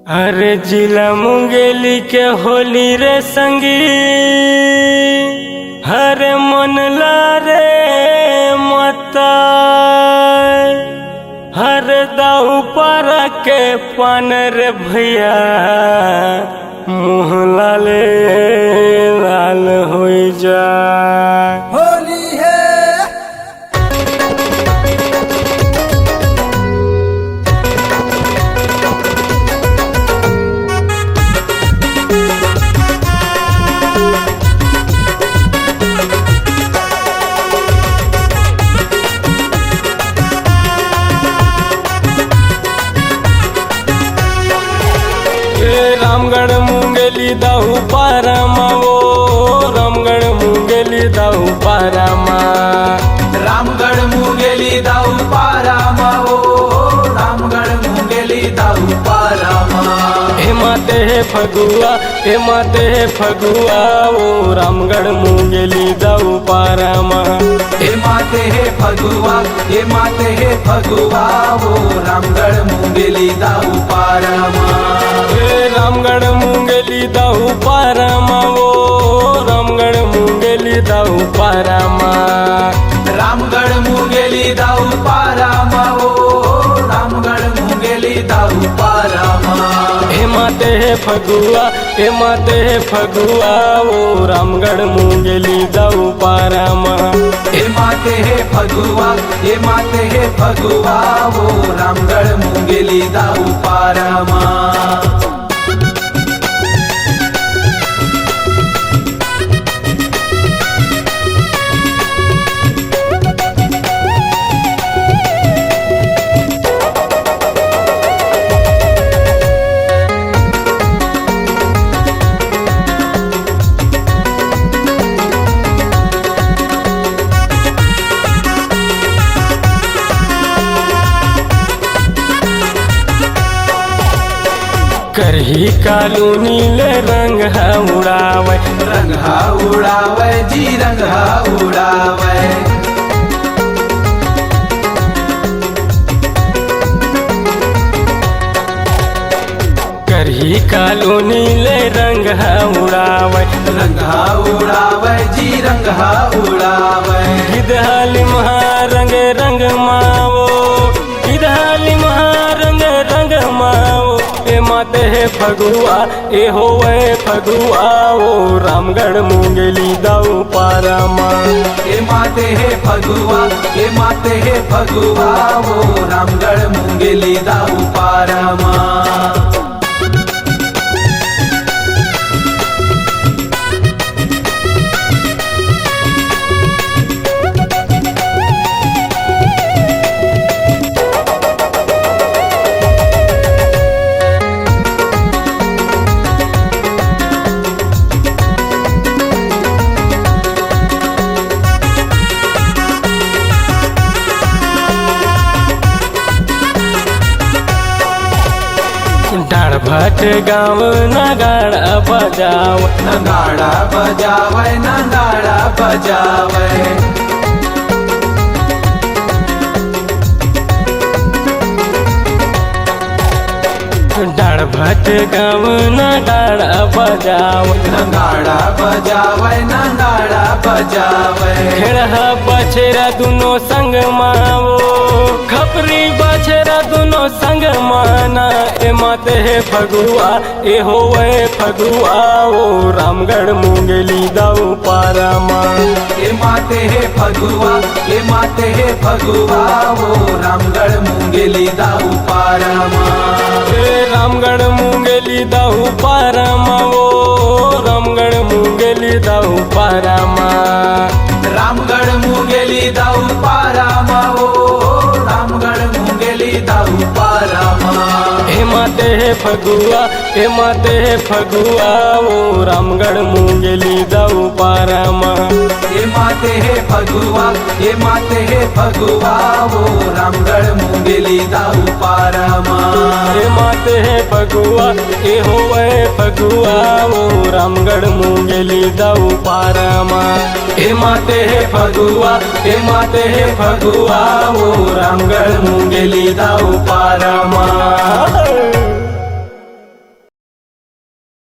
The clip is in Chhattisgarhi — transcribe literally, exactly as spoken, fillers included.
अरे जिला मुंगेली के होली रे संगी, हरे मन ला रे मता, हरे दाऊ पारा के पान रे भैया, मुँह लाले लाल होई जा। होली है। ए रामगढ़ मुंगेली दाऊ पारा मा वो, रामगढ़ मुंगेली दाऊ पारा मा। रामगढ़ मुंगेली दाऊ पारा मा वो, रामगढ़ मुंगेली दाऊ पारा मा। हे माते हे फगुआ, हे माते हे फगुआ वो, रामगढ़ मुंगेली दाऊ पारा मा। हे माते हे फगुआ, हे माते हे फगुआ वो, रामगढ़ मुंगेली दाऊ पारा मा। हे रामगढ़ मुंगेली दाऊ पारा मा वो, रामगढ़ मुंगेली दाऊ पारा मा। रामगढ़ मुंगेली दाऊ पारा मा वो, रामगढ़ मुंगेली दाऊ पारा मा। हे माते हे फगुआ, ए माते हे फगुआ वो, रामगढ़ मुंगेली दाऊ पारा मा। ए माते हे फगुआ, ए माते हे फगुआ वो, रामगढ़ मुंगेली दाऊ पारा मा। करही कालूनी ले रंग ह उड़ावय, रंग ह उड़ावय जी, रंग ह उड़ावय। करही कालूनी ले रंग ह उड़ावय, रंग ह उड़ावय जी, रंग ह उड़ावय। गिदहाली महा रंग रंग मावो, गिदहाली महा रंग रंग मावो। ए माते हे फगुआ, ए होवय फगुआ वो, रामगढ़ मुंगेली दाऊ पारा मा। ए माते हे फगुआ, ए माते हे फगुआ वो, रामगढ़ मुंगेली दाऊ पारा मा। डाढ़ भट गाँव नगाड़ा बजाव, नगाड़ा बजावे, नगाड़ा बजावे। डाढ़ भट गाँव नगाड़ा बजाव, नगाड़ा बजावे, नगाड़ा बजावे। खेड़हा बछेरा दुनो संग मावो, खपरी बछेरा दुनो संग माना। ए माते हे फगुआ, ए होवय फगुआ वो, रामगढ़ मुंगेली दाऊ पारा मा। ए माते हे फगुआ, ए माते हे फगुआ वो, रामगढ़ मुंगेली दाऊ पारा मा। ए रामगढ़ मुंगेली दाऊ पारा मा वो, रामगढ़ मुंगेली दाऊ पारा मा। रामगढ़ मुंगेली दाऊ पारा मा वो, रामगढ़ मुंगेली दाऊ पारा मा। ए माते हे फगुआ, ए माते हे फगुआ वो, रामगढ़ मुंगेली दाऊ पारा मा। ए माते हे फगुआ, ए माते हे फगुआ वो, रामगढ़ मुंगेली दाऊ पारा मा। ए माते हे फगुआ, ए होवय फगुआ वो, रामगढ़ मुंगेली दाऊ पारा मा। ए माते हे फगुआ, ए माते हे फगुआ वो, रामगढ़ मुंगेली दाऊ पारा मा।